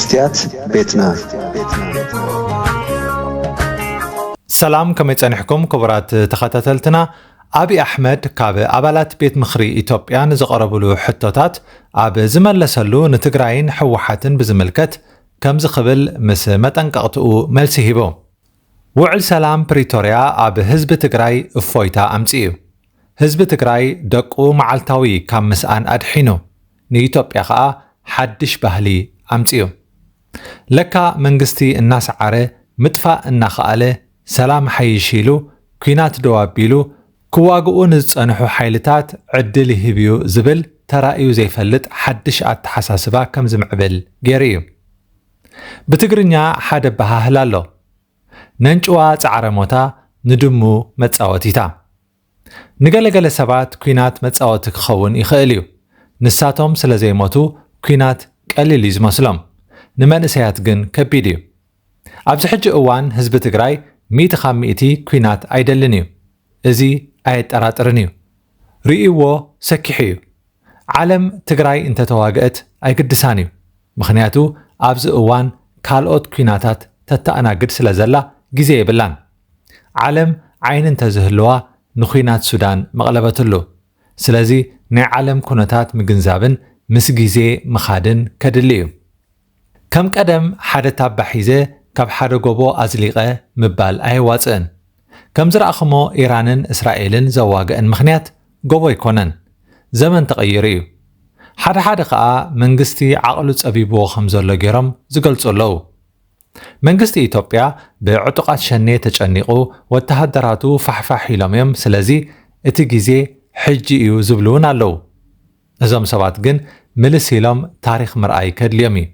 ስትያት ቤትና። ሰላም፣ ከመይ ጸኒሕኩም ክቡራት ተኸታተልትና? ኣብይ ኣሕመድ ካብ ኣባላት ቤት ምኽሪ ኢትዮጵያ ንዝቐረብሉ ሕቶታት ኣብ ዝመለሰሉ፣ ንትግራይን ህወሓትን ብዝምልከት ከምዚ ክብል ምስ መጠንቀቕትኡ መልሲ ሂቡ። ውዕል ሰላም ፕሪቶርያ ኣብ ህዝቢ ትግራይ እፎይታ ኣምጺኡ። ህዝቢ ትግራይ ደቁ መዓልታዊ ካብ ምስኣን ኣድሒኑ፣ ንኢትዮጵያ ኸኣ ሓድሽ ባህሊ ኣምጺኡ። ለካ መንግስቲ እናሰዓረ፣ ምጥፋእ እናኸኣለ፣ ሰላም ሓይሽ ኢሉ፣ ኲናት ደው ኣቢሉ፣ ክዋግኡ ንዝጸንሑ ሓይልታት ዕድል ይህብ እዩ ዝብል ተራእዩ ዘይፈልጥ ሓድሽ ኣተሓሳስባ ከም ዝምዕብል ገይሩ እዩ። ብትግርኛ ሓደ ኣበሃህላ ኣሎ። ነንጭዋ ጻዕረ ሞታ፣ ንድሙ መጻወቲታ። ንገለገለ ሰባት ኲናት መጻወቲ ክኸውን ይኽእል እዩ። ንሳቶም ስለ ዘይሞቱ ኲናት ቀሊል እዩ ዝመስሎም። ንመንእሰያት ግን ከቢድ እዩ። ኣብዚ ሕጂ እዋን ህዝቢ ትግራይ ሚእቲ ካብ ሚእቲ ኲናት ኣይደልን እዩ። እዚ ኣየጠራጥርን እዩ። ርእይዎ ሰኪሑ እዩ። ዓለም ትግራይ እንተተዋግአት ኣይግድሳን እዩ። ምኽንያቱ ኣብዚ እዋን ካልኦት ኲናታት ተተኣናግድ ስለ ዘላ ግዜ የብላን። ዓለም ዓይኒ እንተዝህልዋ ንኲናት ሱዳን መቕለበትሉ። ስለዚ ናይ ዓለም ኩነታት ምግንዛብን ምስ ግዜ ምኻድን ከድሊ እዩ። ከም ቀደም ሓደ ታባ ሒዘ ካብ ሓደ ጎቦ ኣዝሊቐ ምባል ኣየዋጽእን። ከም ዝረኣኽሞ ኢራንን እስራኤልን ዘዋግአን ምኽንያት ጎቦ ኣይኮነን፣ ዘመን ተቐይሩ እዩ። ሓደ ሓደ ኸኣ መንግስቲ ዓቕሉ ጸቢብዎ ከም ዘሎ ገይሮም ዝገልጹ ኣለዉ። መንግስቲ ኢትዮጵያ ብዕጡቓት ሸኔ ተጨኒቑ ወተሃደራቱ ፋሕፋሕ ኢሎም እዮም፣ ስለዚ እቲ ግዜ ሕጂ እዩ ዝብሉ እውን ኣለዉ። እዞም ሰባት ግን ምልስ ኢሎም ታሪኽ ምርኣይ ከድልዮም እዩ።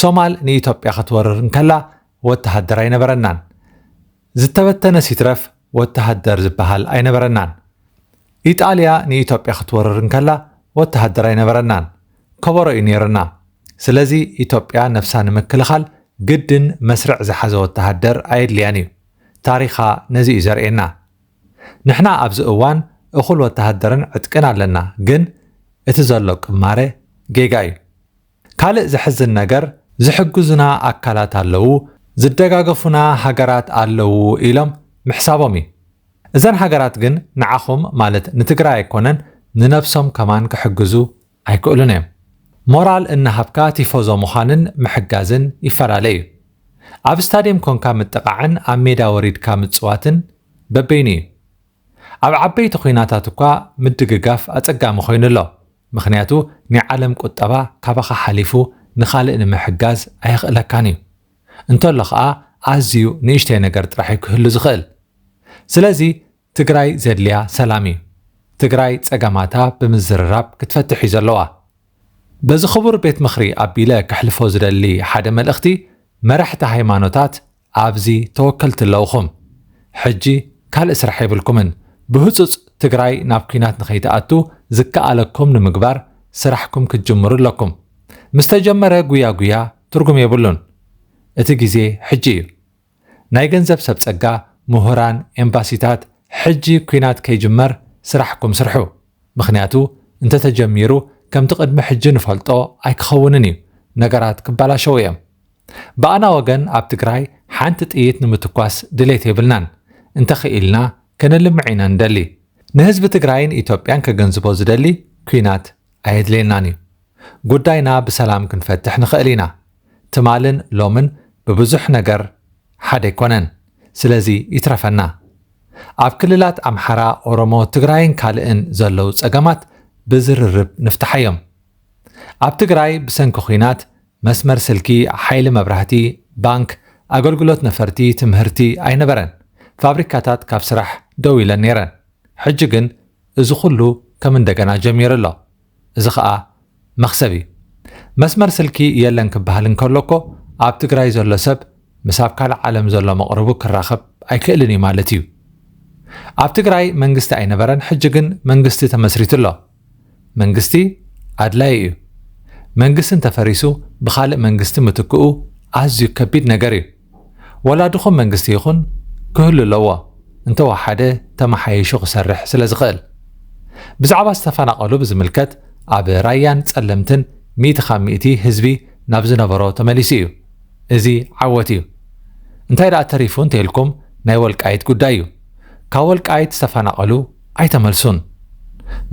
ሶማል ንኢትዮጵያ ክትወርር እንከላ ወተሃደር ኣይነበረናን። ዝተበተነስ ይትረፍ ወተሃደር ዝበሃል ኣይነበረናን። ኢጣልያ ንኢትዮጵያ ክትወርር እንከላ ወተሃደር ኣይነበረናን። ከበሮ እዩ ነይርና። ስለዚ ኢትዮጵያ ነፍሳ ንምክልኻል ግድን መስርዕ ዝሓዘ ወተሃደር ኣየድልያን እዩ። ታሪኻ ነዚ እዩ ዘርእየና። ንሕና ኣብዚ እዋን እኹል ወተሃደርን ዕጥቅን ኣለና፣ ግን እቲ ዘሎ ቅማረ ጌጋ እዩ። ካልእ ዘሕዝን ነገር፣ ዝሕግዙና ኣካላት ኣለዉ፣ ዝደጋገፉና ሃገራት ኣለዉ ኢሎም ምሕሳቦም እዩ። እዘን ሃገራት ግን ንዓኹም፣ ማለት ንትግራይ ኣይኮነን፣ ንነብሶም ከማን ክሕግዙ ኣይክእሉን እዮም። ሞራል እናሃብካ ቲፎዞ ምዃንን ምሕጋዝን ይፈላለ እዩ። ኣብ ስታድየም ኮንካ ምጥቓዕን ኣብ ሜዳ ወሪድካ ምጽዋትን በበይኑ እዩ። ኣብ ዓበይቲ ኲናታት እኳ ምድግጋፍ ኣጸጋሚ ኮይኑ ኣሎ። ምኽንያቱ ናይ ዓለም ቁጠባ ካባኻ ሓሊፉ ንኻልእ ንምሕጋዝ ኣየኽእለካን እዩ። እንተሎ ኸኣ ኣዝዩ ንእሽተይ ነገር ጥራሕ እዩ ክህሉ ዝኽእል። ስለዚ ትግራይ ዘድልያ ሰላም እዩ። ትግራይ ጸገማታ ብምዝርራብ ክትፈትሕ እዩ ዘለዋ። በዚ ክቡር ቤት ምኽሪ ኣቢለ ከሕልፎ ዝደሊ ሓደ መልእኽቲ፣ መራሕቲ ሃይማኖታት ኣብዚ ተወከልቲ ኣለውኹም። ሕጂ ካልእ ስራሕ የብልኩምን። ብህጹጽ ትግራይ ናብ ኲናት ንኸይትኣቱ ዝከኣለኩም ንምግባር ስራሕኩም ክትጅምሩ ኣለኩም። ምስ ተጀመረ ጉያ ጉያ ትርጉም የብሉን። እቲ ግዜ ሕጂ እዩ። ናይ ገንዘብ ሰብ ጸጋ፣ ምሁራን፣ ኤምባሲታት፣ ሕጂ ኲናት ከይጅመር ስራሕኩም ስርሑ። ምኽንያቱ እንተተጀሚሩ ከምቲ ቅድሚ ሕጂ ንፈልጦ ኣይክኸውንን እዩ። ነገራት ክበላሸው እዮም። ብኣና ወገን ኣብ ትግራይ ሓንቲ ጥይት ንምትኳስ ድሌት የብልናን። እንተኽኢልና ከነልምዕ ኢና ንደሊ። ንህዝቢ ትግራይን ኢትዮጵያን ከገንዝቦ ዝደሊ፣ ኲናት ኣየድልየናን እዩ። ጉዳይና ብሰላም ክንፈትሕ ንኽእል ኢና። ትማልን ሎምን ብብዙሕ ነገር ሓደ ኣይኮነን። ስለዚ ይትረፈና። ኣብ ክልላት ኣምሓራ፣ ኦሮሞ፣ ትግራይን ካልእን ዘለዉ ጸገማት ብዝርርብ ንፍትሓዮም። ኣብ ትግራይ ብሰንኪ ኲናት መስመር ስልኪ፣ ሓይሊ መብራህቲ፣ ባንክ፣ ኣገልግሎት ነፈርቲ፣ ትምህርቲ ኣይነበረን። ፋብሪካታት ካብ ስራሕ ደው ኢለን ነይረን። ሕጂ ግን እዚ ኩሉ ከም እንደገና ጀሚሩ ኣሎ። እዚ ኸኣ መኽሰብ እዩ። መስመር ስልኪ የለን ክበሃል እንከሎ እኮ ኣብ ትግራይ ዘሎ ሰብ ምስ ኣብ ካልእ ዓለም ዘሎ መቕርቡ ክራኸብ ኣይክእልን እዩ ማለት እዩ። ኣብ ትግራይ መንግስቲ ኣይነበረን፣ ሕጂ ግን መንግስቲ ተመስሪቱ ኣሎ። መንግስቲ ኣድላዪ እዩ። መንግስቲ እንተፈሪሱ ብኻልእ መንግስቲ ምትክኡ ኣዝዩ ከቢድ ነገር እዩ። ወላ ድኹም መንግስቲ ይኹን ክህሉ ኣለዎ፣ እንተወሓደ ተመሓይሹ ክሰርሕ ስለ ዝኽእል። ብዛዕባ ዝተፈናቐሉ ብዝምልከት፣ ኣብ ራያን ጸለምትን ሚእቲ ካብ ሚእቲ ህዝቢ ናብ ዝነበሮ ተመሊሱ እዩ። እዚ ዓወት እዩ። እንታይ ደኣ ተሪፉ እንተኢልኩም፣ ናይ ወልቃይት ጉዳይ እዩ። ካብ ወልቃይት ዝተፈናቐሉ ኣይተመልሱን።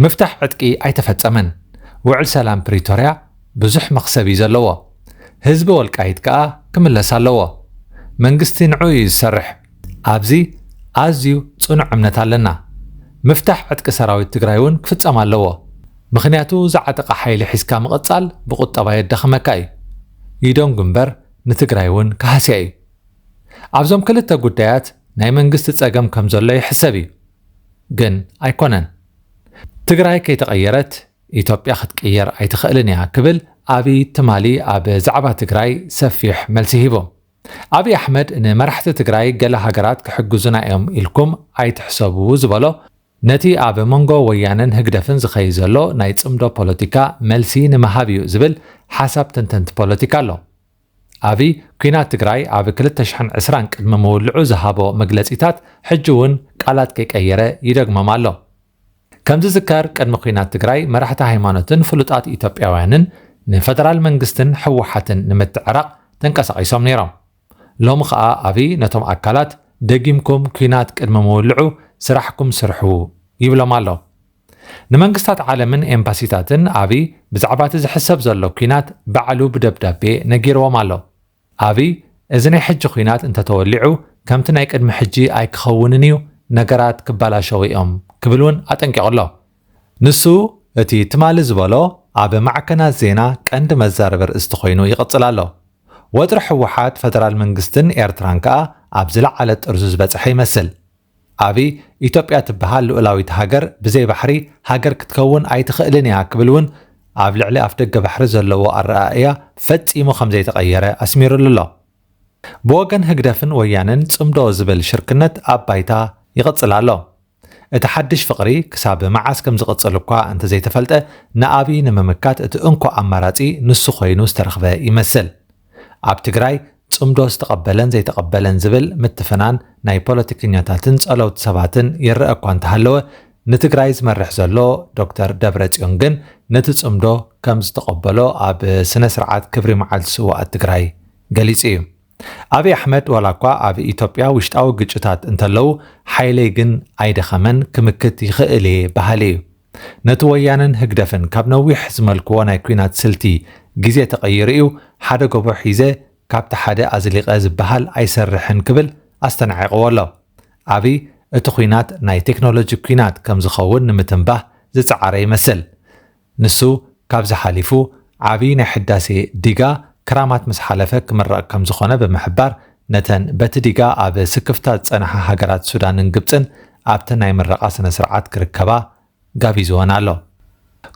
ምፍታሕ ዕጥቂ ኣይተፈጸመን። ውዕል ሰላም ፕሪቶርያ ብዙሕ መኽሰብ እዩ ዘለዎ። ህዝቢ ወልቃይት ከኣ ክምለስ ኣለዎ። መንግስቲ ንዑ እዩ ዝሰርሕ። ኣብዚ ኣዝዩ ጽኑዕ እምነት ኣለና። ምፍታሕ ዕጥቂ ሰራዊት ትግራይ እውን ክፍጸም ኣለዎ። ምኽንያቱ ዝዓጠቐ ሓይሊ ሒዝካ ምቕጻል ብቁጠባ የዳኽመካ እዩ። ይደንጉ እምበር ንትግራይ እውን ክሃስያ እዩ። ኣብዞም ክልተ ጉዳያት ናይ መንግስቲ ጸገም ከም ዘሎ ይሕሰብ እዩ። ግን ኣይኮነን። ትግራይ ከይተቐየረት ኢትዮጵያ ክትቅየር ኣይትኽእልን እያ ክብል ኣብይ ትማሊ ኣብ ዛዕባ ትግራይ ሰፊሕ መልሲ ሂቡ። ኣብይ ኣሕመድ ንመራሕቲ ትግራይ ገለ ሃገራት ክሕግዙና እዮም ኢልኩም ኣይትሕሰቡ ዝበሎ ነቲ ኣብ መንጎ ወያነን ህግደፍን ዝኸይድ ዘሎ ናይ ጽምዶ ፖለቲካ መልሲ ንምሃብ እዩ ዝብል ሓሳብ ተንተንቲ ፖለቲካ ኣሎ። ኣብይ ኲናት ትግራይ ኣብ ክልተ ሽሕን ዕስራን ቅድሚ ምውልዑ ዝሃቦ መግለጺታት ሕጂ እውን ቃላት ከይቀየረ ይደግሞም ኣሎ። ከም ዝዝከር ቅድሚ ኲናት ትግራይ መራሕቲ ሃይማኖትን ፍሉጣት ኢትዮጵያውያንን ንፈደራል መንግስትን ህወሓትን ንምትዕራቕ ተንቀሳቒሶም ነይሮም። ሎሚ ኸኣ ኣብይ ነቶም ኣካላት ደጊምኩም ኲናት ቅድሚ ምውልዑ ስራሕኩም ስርሑ ይብሎም ኣሎ። ንመንግስታት ዓለምን ኤምባሲታትን ኣብይ ብዛዕባ እቲ ዝሕሰብ ዘሎ ኲናት ባዕሉ ብደብዳቤ ነጊርዎም ኣሎ። ኣብይ እዚ ናይ ሕጂ ኲናት እንተተወሊዑ ከምቲ ናይ ቅድሚ ሕጂ ኣይክኸውንን እዩ፣ ነገራት ክባላሸው እዮም ክብል እውን ኣጠንቂቑ ኣሎ። ንሱ እቲ ትማሊ ዝበሎ ኣብ ማዕከናት ዜና ቀንዲ መዛረቢ ርእስቲ ኮይኑ ይቕጽል ኣሎ። ወጥሪ ህወሓት ፈደራል መንግስትን ኤርትራን ከኣ ኣብ ዝለዓለ ጥርዙ ዝበጽሐ ይመስል። ኣብይ ኢትዮጵያ ትበሃል ልኡላዊት ሃገር ብዘይ ባሕሪ ሃገር ክትከውን ኣይትኽእልን እያ ክብል እውን ኣብ ልዕሊ ኣፍደገ ባሕሪ ዘለዎ ኣረኣእያ ፈጺሙ ከም ዘይተቐየረ ኣስሚሩሉ ኣሎ። ብወገን ህግደፍን ወያነን ጽምዶ ዝብል ሽርክነት ኣብ ባይታ ይቕጽል ኣሎ። እቲ ሓድሽ ፍቕሪ ክሳብ መዓስ ከም ዝቕጽል እኳ እንተዘይተፈልጠ፣ ንኣብይ ንምምካት እቲ እንኮ ኣማራጺ ንሱ ኮይኑ ዝተረኽበ ይመስል። ኣብ ትግራይ ጽምዶ ዝተቐበለን ዘይተቐበለን ዝብል ምትፍናን ናይ ፖለቲከኛታትን ጸለውቲ ሰባትን ይረአ እኳ እንተሃለወ፣ ንትግራይ ዝመርሕ ዘሎ ዶክተር ደብረጽዮን ግን ነቲ ጽምዶ ከም ዝተቐበሎ ኣብ ስነ ስርዓት ክብሪ መዓልቲ ስውኣት ትግራይ ገሊጹ እዩ። ኣብይ ኣሕመድ ዋላ እኳ ኣብ ኢትዮጵያ ውሽጣዊ ግጭታት እንተለዉ፣ ሓይለይ ግን ኣይደኸመን፣ ክምክት ይኽእል እየ በሃሊ እዩ። ነቲ ወያነን ህግደፍን ካብ ነዊሕ ዝመልክዎ ናይ ኲናት ስልቲ ግዜ ተቐይሩ እዩ፣ ሓደ ጎቦ ሒዘ ካብቲ ሓደ ኣዝሊቐ ዝበሃል ኣይሰርሕን ክብል ኣስተናዒቕዎ ኣሎ። ኣብይ እቲ ኲናት ናይ ቴክኖሎጂ ኲናት ከም ዝኸውን ንምትንባህ ዝጸዓረ ይመስል። ንሱ ካብዚ ሓሊፉ ዓብዪ ናይ ሕዳሴ ዲጋ ክራማት ምስ ሓለፈ ክምረቕ ከም ዝኾነ ብምሕባር፣ ነተን በቲ ዲጋ ኣብ ስክፍታ ዝጸንሓ ሃገራት ሱዳንን ግብጽን ኣብቲ ናይ ምረቓ ስነ ስርዓት ክርከባ ጋቢዝወን ኣሎ።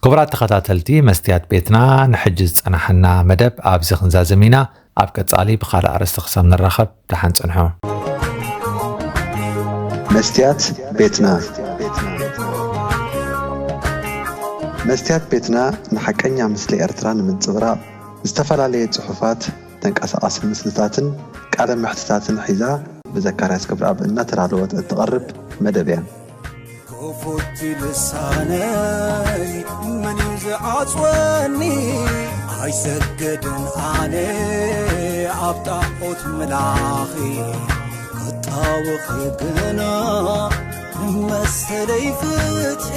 ክቡራት ተኸታተልቲ መስትያት ቤትና፣ ንሕጂ ዝጸናሓና መደብ ኣብዚ ክንዛዝም ኢና። ኣብ ቀጻሊ ብኻልእ ኣርእስቲ ክሳብ ንራኸብ ደሓን ጽንሑ። መስትያት ቤትና። መስትያት ቤትና ንሓቀኛ ምስሊ ኤርትራ ንምንጽብራቕ ዝተፈላለየ ጽሑፋት፣ ተንቀሳቓሲ ምስልታትን ቃለ መሕትታትን ሒዛ ብዘካርያስ ክብረኣብ እናተዳለወት እትቐርብ መደብ እያ። ክፉት ልሳነይ መን እዩ ዝዓጽወኒ? ኣይሰግድን ኣነ ኣብ ጣዖት ምላኺ፣ ክጣወኺ ግና መሰለይ ፍትሒ።